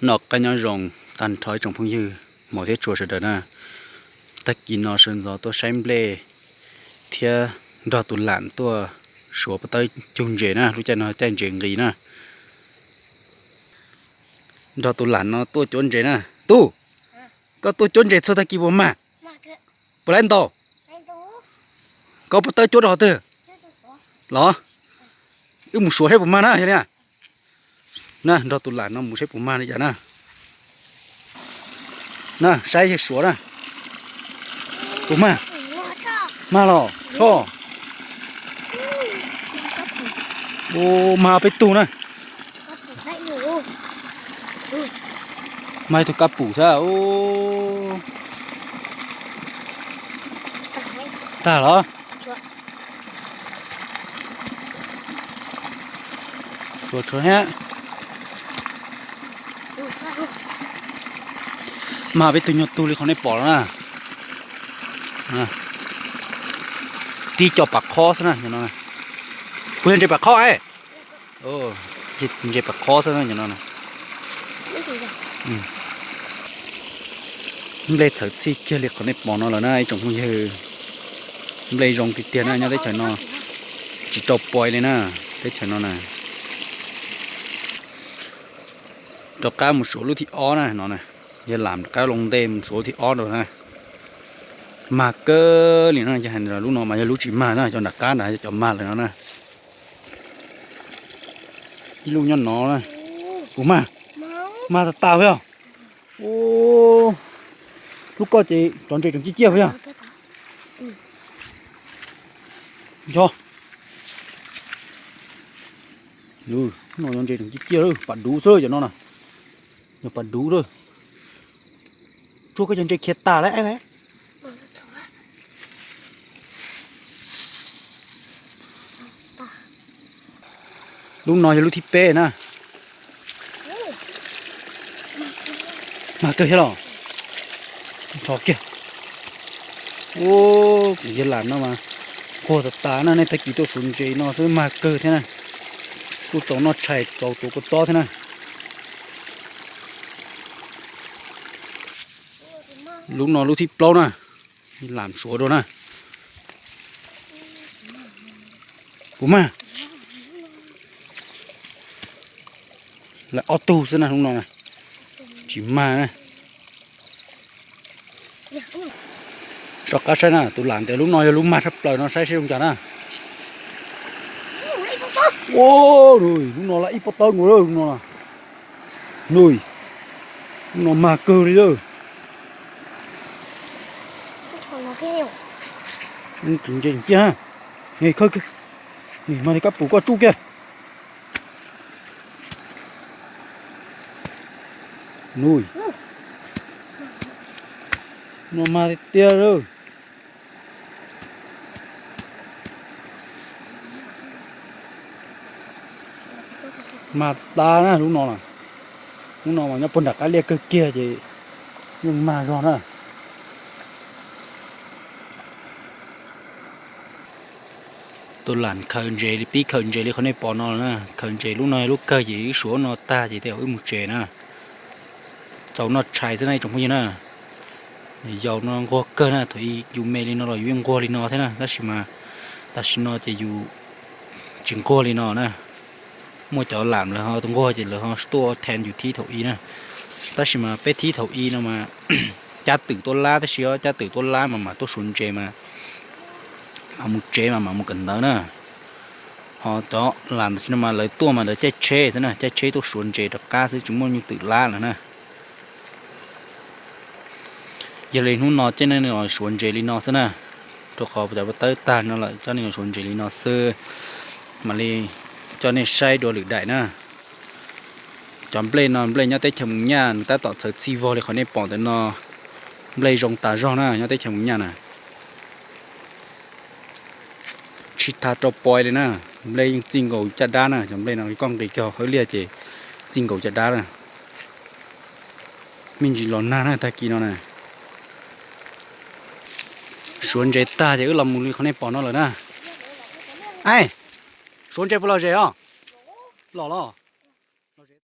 Noj qab nyob zoo tag nrho ib tsoom phooj ywg hmov thiab tshua sawv daws na. Tag kis no sawv ntxov tuaj saib nplej thiab nrog tus lam tuaj suav puas tawb cug ntses na, lub caij no caij ntses nqis na. Nrog tus lam no tuaj cuab ntses na. Tub, koj tuaj cuab ntses txhua tag kis puas mag? Puas laib ntaus? Koj puas tawb cuab rau qhov twg los? Wb mus suav saib puas mag na yog li. Na, nrog tus lam no mus saib puas mag li cas na. Na, saib yawg suav na. Puas mag? Mag los tso. Ua, mag peb tug na. Mag ib tug kab pum thiab. Tag los? Tshuav tshuav thiab. Mag peb tug nyuag tug li qhov nej pom no na. Tib co pas khob xwb na. Puas yog ntses pas khob es? Ntses pas khob xwb no. Nplej txhawv txhij kiag li qhov nej pom no lawm na ib tsoom phooj ywg. Nplej zoo tiag tiag na, nyob teb chaws no tsis tau pom li na, teb chaws no na. Rov qab mus suav lub thib ob na no. Yog lam rov qab loo ntej mus suav lub thib ob rau na. Mag kawg li no, yog hais lub no mas yog lub tsis mag na, cov nram qab nrad yog cov mag lawm no na. Ib lub nyob no na. Puas mag? Mag tas tas yog. Lub koj ces cov ntses tseem ciaj ciaj puas yog? Yog. No cov ntses tseem ciaj ciaj, pas duv xwb cov no na. Yog pas duv lawm. Tsuag koj cov ntses khiav tas lawm. Lub no yog lub thib peb na. Mag kawg thiab los? Tso kiag. Ua, kuv yawg lam no mas nquag tas tas na, nej tag kis tuaj suav ntses no xwb mag kawg thiab na. Kuj txaus noj tshais txaus tuav kua txob thiab na. Lub no lub thib plaub na, lam suav dua na. Puas mag? Lawv ob tug xwb na lub no na. Tsis mag na. Soj qab saib na, tus lam tias lub no yog lub mag tshaj plaws no, saib seb zoo cas na. Ua, lub no lawm ib pob tawb nkaus lub no. Nws, lub no mag kawg li lawm. Ntse ciaj na. Khawb, mag li kab pum koj tsuj kiag. Nws, no mag tiag tiag lawm. Mag tas na lub no na. Lub no mas nyob puag nram qab liaj kawg kiag ces yeej mag zog na. Tus lam khaws ntses li pib khaws ntses li qhov nej pom no na, khaws ntses lub no lub kawg ces wb suav no tag ces tej zaum wb mus tsev na. Txaus noj tshais xwb na ib tsoom phooj ywg na. Yus no nquag kawg na, thaum ub yus me li no los yus yeej nquag li no thiab na, tab sis mas tam sim no ces yus tsis nquag li no na. Muaj cov lam lawv ho nquag ces lawv ho tuaj thaij yus thib thaum ub na. Tab sis mas peb thib thaum ub no mas cab twm tuaj lab tab sis, cab twm tuaj lab mas mam tuaj suav ntses mas, mam mus tsev mas mam mus kawm ntawv na. Ho cov lam ntawd no mas lawv tuaj mas lawv caij tsheb xwb na, caij tsheb tuaj suav ntses rov qab xwb tsis muaj nyuj twm lab lawm na. Yog li hnub no caij neeg suav ntses li no xwb na, rau qhov cov pob tawb tag no lawm coj nej suav ntses li no xwb. Mam li coj nej saib dua lwm daim na. Cov nplej no nplej nyob teb chaws Mus Nyaj nws tab tom txhawv txhij vog li qhov nej pom ntawm no. Nplej zoo tas zog na nyob teb chaws Mus Nyaj na. Tsis tas rau pais li na, nplej yeej txij nkaus caj dab na, cov nplej no koj nqis kiag hauv liaj ces txij nkaus caj dab na. Me ntsis los nag na tag kis no na. Suav ntses tag ces wb los mus li qhov nej pom no lawm na. Ai, suav ntses puas lom zem os? Lom los?